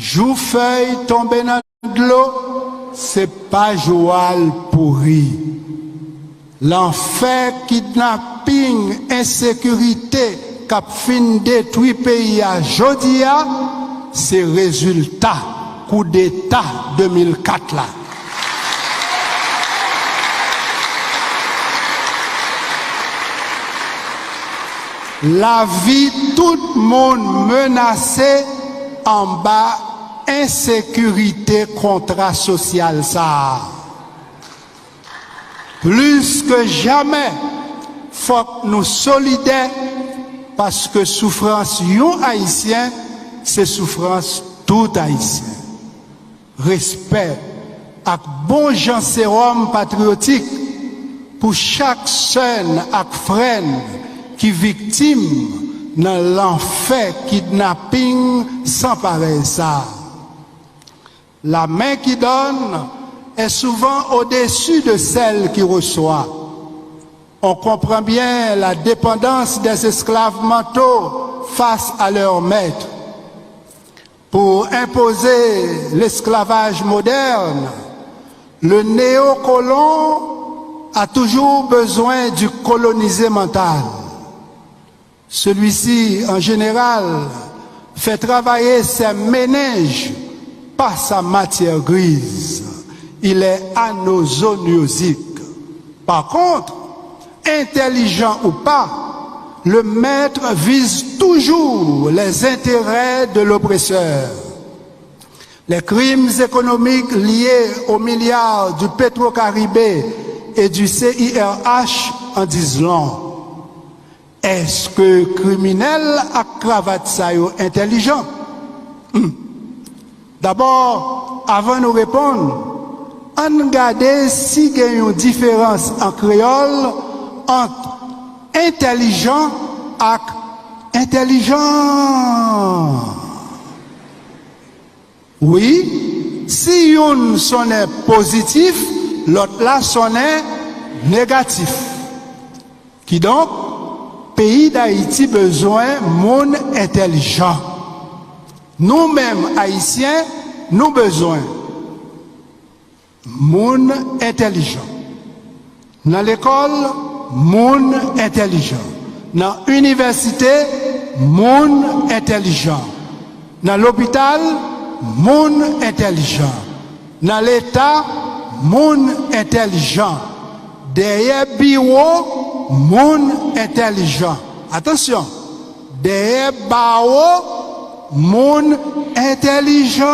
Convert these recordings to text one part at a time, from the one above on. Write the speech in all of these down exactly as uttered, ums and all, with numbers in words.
Jou fèy tonbe nan dlo, se pa jou a l pouri. Lanfè kidnaping, ensekirite k ap fin detwi peyi a jodi a, se rezilta koudeta de mil kat la. Lavi tout moun menase anba ensekirite kontra sosyal sa a. Plis ke jamè, fòk nou solidè, paske soufrans yon Ayisyen se soufrans tout Ayisyen. Respè ak bon jan sewòm patriyotik pou chak sè n ak frè n ki viktim nan lanfè kidnaping san parèy sa a. La main qui donne est souvent au-dessus de celle qui reçoit. On comprend bien la dépendance des esclaves mentaux face à leur maître. Pour imposer l'esclavage moderne, le néocolon a toujours besoin du colonisé mental. Celui-ci, en général, fait travailler ses méninges par sa matière grise. Il est anosoniosique. Par contre, intelligent ou pas, le maître vise toujours les intérêts de l'oppresseur. Les crimes économiques liés aux milliards du Petro-Caribe et du C I R H en disent long. Èske kriminèl ak kravat sa yo entèlijan? Hmm. Dabò, avan nou reponn, ann gade si gen yon diferans an kreyòl ant entèlijan ak entèlijan. Wi, si youn sonnen pozitif, lòt la sonnen negatif. Kidonk, peyi Dayiti bezwen moun entèlijan. Nou menm Ayisyen, nou bezwen moun entèlijan. Nan lekòl, moun entèlijan. Nan inivèsite, moun entèlijan. Nan lopital, moun entèlijan. Nan Leta, moun entèlijan. Dèyè biwo, moun entèlijan. Atansyon, dèyè bawo, moun entèlijan.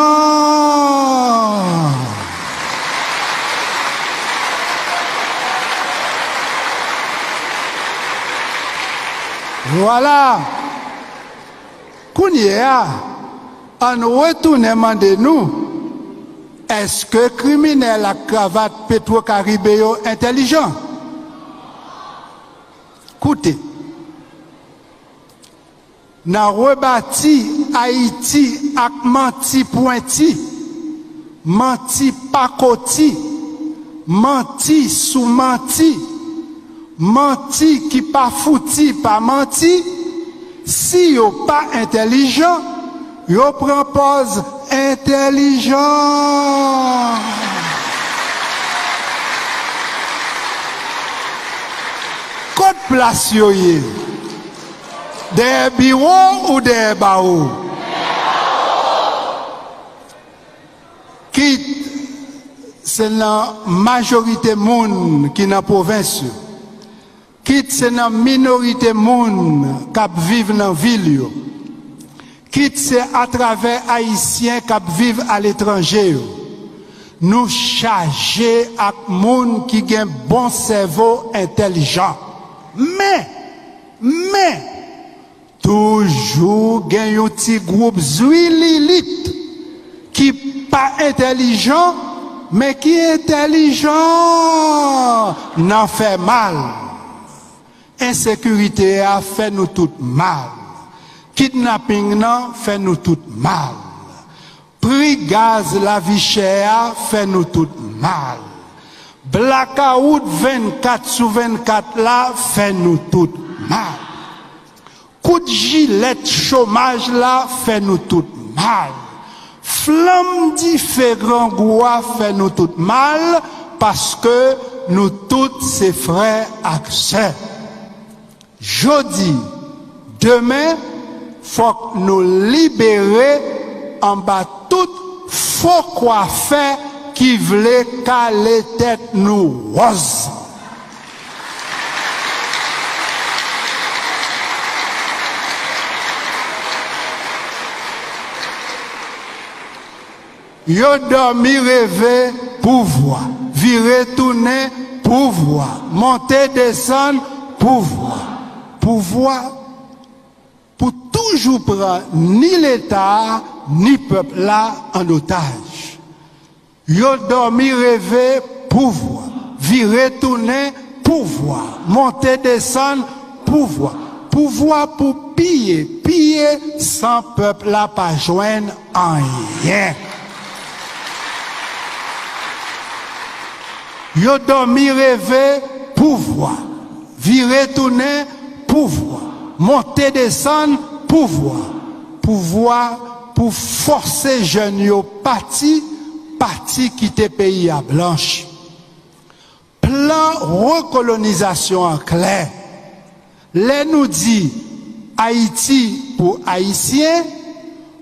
Vwala. Kounye a, ann retounen mande nou, èske kriminèl ak kravat Petro Karibe yo entèlijan? Koute, nan rebati Ayiti ak manti pwenti, manti pakoti, manti sou manti, manti ki pa fouti pa manti, si yo pa entèlijan, yo pran pòz entèlijan. Kot plas yo ye? Dèyè biwo ou dèyè bawo? Kit se nan majorite moun ki nan pwovens yo, kit se nan minorite moun k ap viv nan vil yo, kit se atravè Ayisyen k ap viv aletranje yo, nou chaje ak moun ki gen bon sèvo entèlijan. Men, men, toujou gen yon ti gwoup zwililit ki pa entèlijan, men ki entèlijan nan fè mal. Ensekirite a fè nou tout mal. Kidnaping nan fè nou tout mal. Pri gaz, lavi chè a fè nou tout mal. Blakawout vennkat sou vennkat la fè nou tout mal. Kout jilèt chomaj la fè nou tout mal. Flanm dife grangou a fè nou tout mal, paske nou tout se frè ak sè. Jodi, demen, fòk nou libere anba tout fo kwafè ki vle kale tèt nou wòz. Yo dòmi reve pouvwa, vire tounen pouvwa, monte desann pouvwa. Pouvwa pou toujou pran ni Leta a, ni pèp la an otaj. Yo dòmi reve pouvwa, vire tounen pouvwa, monte desann pouvwa. Pouvwa pou piye, piye san pèp la pa jwenn anyen. Yo dòmi reve pouvwa, vire tounen pouvwa, monte desann pouvwa. Pouvwa pou fòse jèn yo pati, pati kite peyi a blanch. Plan rekolonizasyon an klè. Lè nou di Ayiti pou Ayisyen,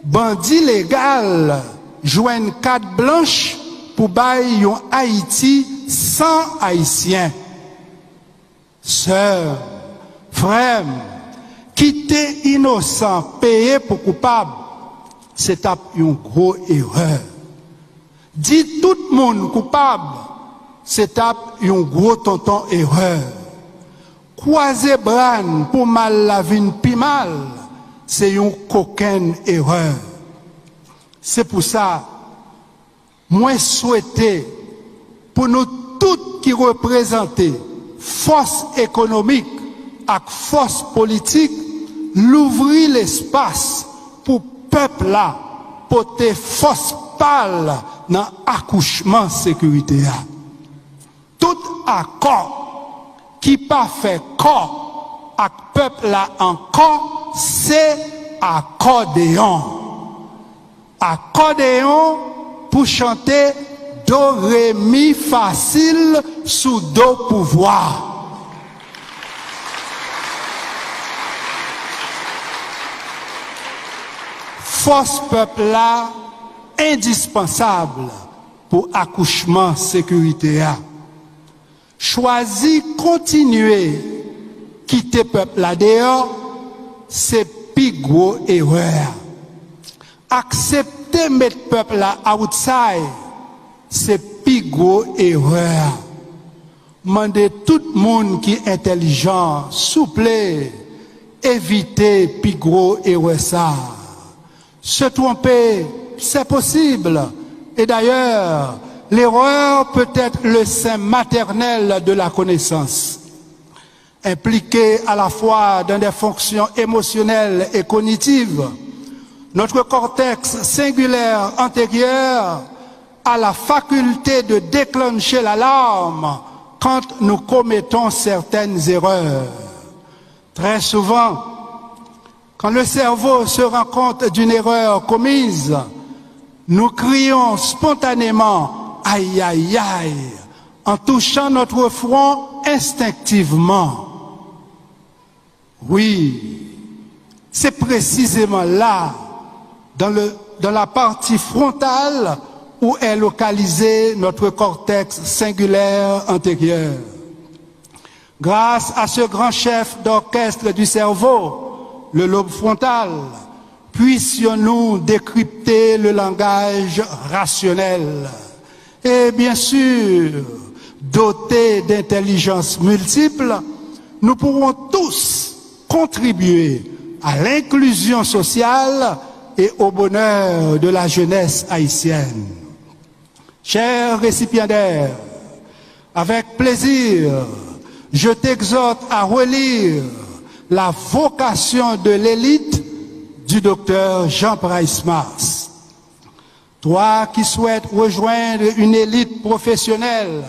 bandi legal jwenn kat blanch pou bay yon Ayiti san Ayisyen. Sè m, frè m, kite inosan peye pou koupab, se t ap yon gwo erè. Di tout moun koupab, se t ap yon gwo tonton erè. Kwaze bra n pou mal la vin pi mal, se yon kokenn erè. Se pou sa, mwen swete pou nou tout ki reprezante fòs ekonomik ak fòs politik louvri lespas pou pèp la pote fòs pa l nan akouchman sekirite a. Tout akò ki pa fè kò ak pèp la ankò se akòdeyon. Akòdeyon pou chante do, re, mi, fa, si, l sou do pouvwa. Fòs pèp la endispansab pou akouchman sekirite a. Chwazi kontinye kite pèp la deyò, se pi gwo erè a. Aksepte met pèp la outside, se pi gwo erè a. Mande tout moun ki entèlijan, souple, evite pi gwo erè sa a. Se tromper, c'est possible. Et d'ailleurs, l'erreur peut être le sein maternel de la connaissance. Impliqué à la fois dans des fonctions émotionnelles et cognitives, notre cortex singulaire antérieur a la faculté de déclencher l'alarme quand nous commettons certaines erreurs. Très souvent, quand le cerveau se rend compte d'une erreur commise, nous crions spontanément « Aïe, aïe, aïe », en touchant notre front instinctivement. Oui, c'est précisément là, dans le, dans la partie frontale, où est localisé notre cortex singulaire antérieur. Grâce à ce grand chef d'orchestre du cerveau, le lobe frontal, puissions-nous décrypter le langage rationnel. Et bien sûr, dotés d'intelligence multiple, nous pourrons tous contribuer à l'inclusion sociale et au bonheur de la jeunesse haïtienne. Cher récipiendaire, avec plaisir, je t'exhorte à relire La vocation de l'élite du docteur Jean Price Mars. Toi qui souhaites rejoindre une élite professionnelle,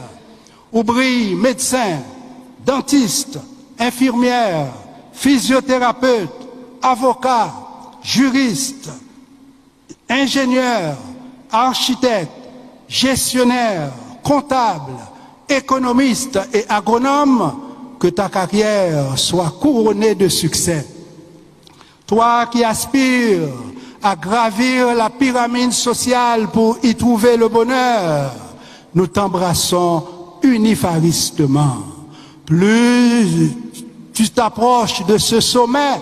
oublie médecin, dentiste, infirmière, physiothérapeute, avocat, juriste, ingénieur, Architecte, gestionnaire, comptable, économiste et agronome, que ta carrière soit couronnée de succès. Toi qui aspires à gravir la pyramide sociale pour y trouver le bonheur, nous t'embrassons unifaristement. Plus tu t'approches de ce sommet,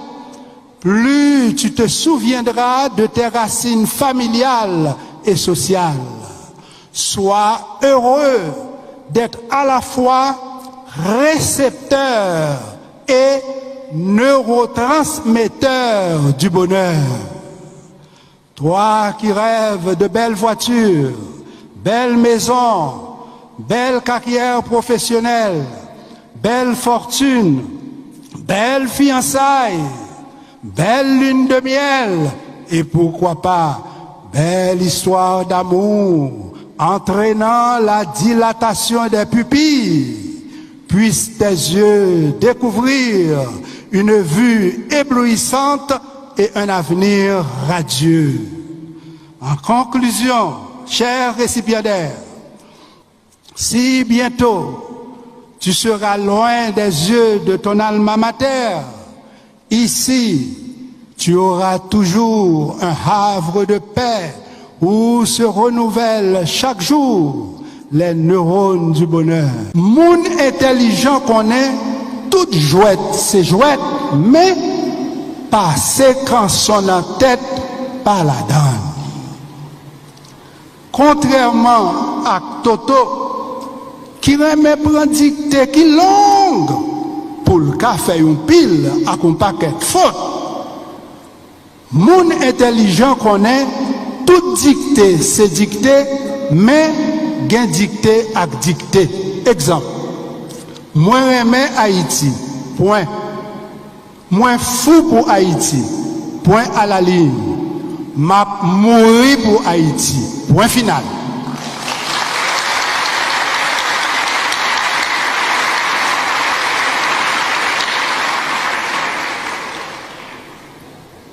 plus tu te souviendras de tes racines familiales et sociales. Sois heureux d'être à la fois récepteur et neurotransmetteur du bonheur. Toi qui rêves de belles voitures, belles maisons, belle carrière professionnelle, belle fortune, belles fiançailles, belle lune de miel et pourquoi pas belle histoire d'amour entraînant la dilatation des pupilles. Puissent tes yeux découvrir une vue éblouissante et un avenir radieux. En conclusion, cher récipiendaire, si bientôt tu seras loin des yeux de ton alma mater, ici, tu auras toujours un havre de paix où se renouvellent chaque jour les neurones du bonheur. Moun entèlijan konnen tout jwèt se jwèt, men pase kanson nan tèt pa ladan l. Kontrèman ak Toto, ki renmen pran dikte ki long pou l ka fè yon pil ak yon pakèt fot, moun entèlijan konnen tout dikte se dikte, men gen dikte ak dikte. Egzanp, mwen renmen Ayiti, pwen. Mwen fou pou Ayiti, pwen a la liy. M ap mouri pou Ayiti, pwen final.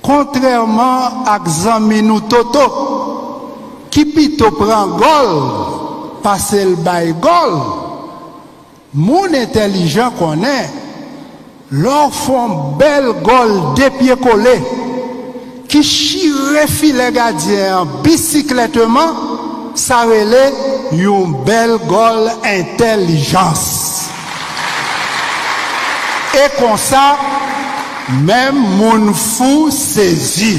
Kontrèman ak zanmi nou Toto, ki pito pran gòl pase l bay gòl, moun entèlijan konnen, lè w fè yon bèl gòl de pye kole, ki chire filè gadyen an bisiklèteman, sa rele yon bèl gòl entèlijans. E konsa, menm moun fou sezi.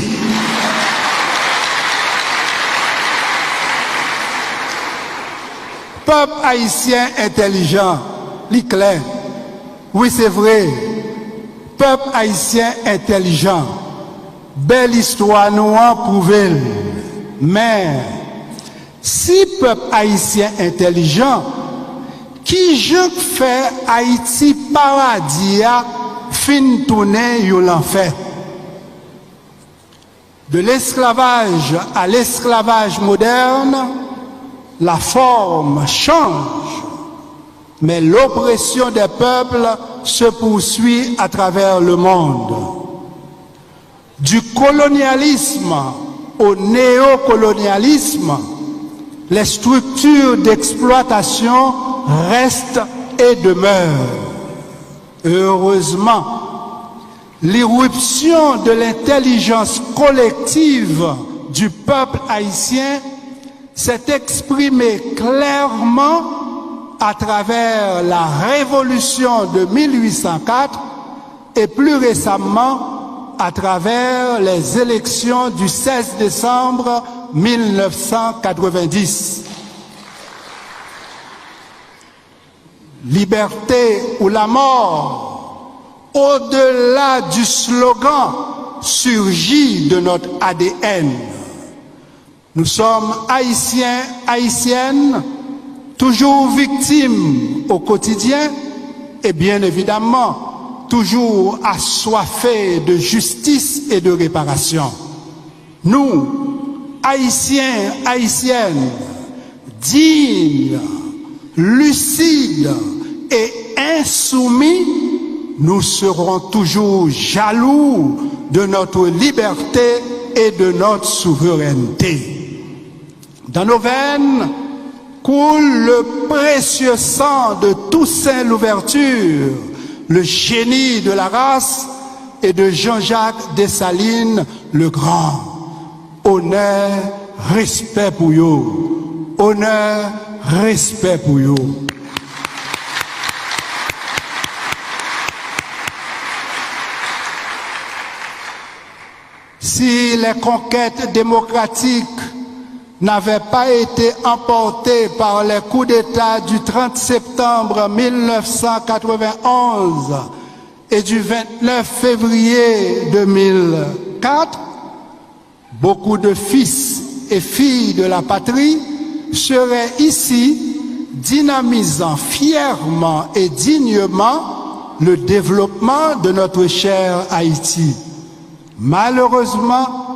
Pèp ayisyen entèlijan, li klè. Wi, se vre, pèp ayisyen entèlijan. Bèl istwa nou an pwouve l. Men, si pèp ayisyen entèlijan, ki jan k fè Ayiti paradi a fin tounen yon lanfè? De l'esclavage à l'esclavage moderne, la forme change, mais l'oppression des peuples se poursuit à travers le monde. Du colonialisme au néocolonialisme, les structures d'exploitation restent et demeurent. Heureusement, l'irruption de l'intelligence collective du peuple haïtien s'est exprimée clairement à travers la Révolution de mille huit cent quatre et plus récemment à travers les élections du seize décembre mille neuf cent quatre-vingt-dix. Liberté ou la mort, au-delà du slogan, surgit de notre A D N. Nous sommes Haïtiens, Haïtiennes, toujours victimes au quotidien et bien évidemment, toujours assoiffés de justice et de réparation. Nous, Haïtiens, Haïtiennes, dignes, lucides et insoumis, nous serons toujours jaloux de notre liberté et de notre souveraineté. Dans nos veines coule le précieux sang de Toussaint Louverture, le génie de la race, et de Jean-Jacques Dessalines le Grand. Onè, respè pou yo. Onè, respè pou yo. Si les conquêtes démocratiques n'avaient pas été emportées par les coups d'État du trente septembre mille neuf cent quatre-vingt-onze et du vingt-neuf février deux mille quatre, beaucoup de fils et filles de la patrie seraient ici, dynamisant fièrement et dignement le développement de notre cher Haïti. Malheureusement,